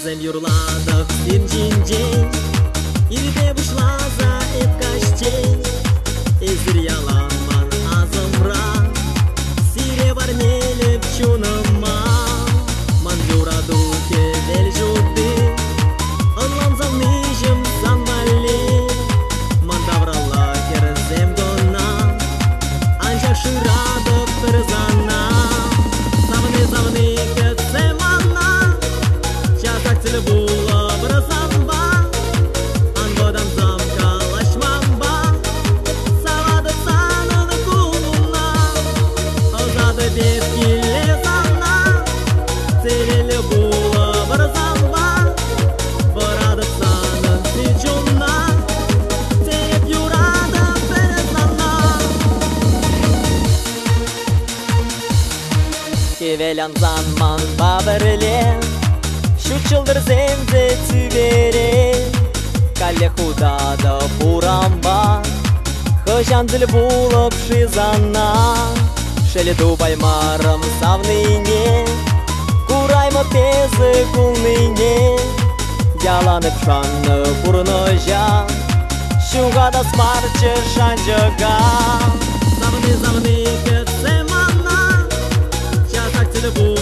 Хӗрсем юрлатӑп сир ҫинчен, Ирпе пуҫласа эп каҫчен. Эсир ялан ман асӑмра, Сире парнелеп чунӑма. Ман юрату хӗвел ҫути, Ӑнлан савниҫӗм сан валли. Ман тавралла хӗрсем кӑна, Анчах шыратӑп пӗр сана. Савни, савни, кӗтсе мана, Часах тӗл пулӑпӑр санпа. Ан вӑтансам калаҫ манпа, Саватӑп санӑн куллуна. Ӑсатӑп эп киле сана, Телейлӗ пулӑпӑр санпа. Вӑратӑп санӑн чунна, Теп юратӑп пӗр сана. Хӗвел ансан манпа пӗрле Ҫут ҫӑлтӑрсем те тӳпере. Каллех утатӑп урампа, Хӑҫан тӗл пулӑп-ши сана? Шел тупаймарӑм савнине, Кураймӑп эсӗ кулнине. Ялан эп шаннӑ пурнӑҫа, Ҫухатас марччӗ шанчӑка. Савни, савни, кӗтсе мана, Часах тӗл пул.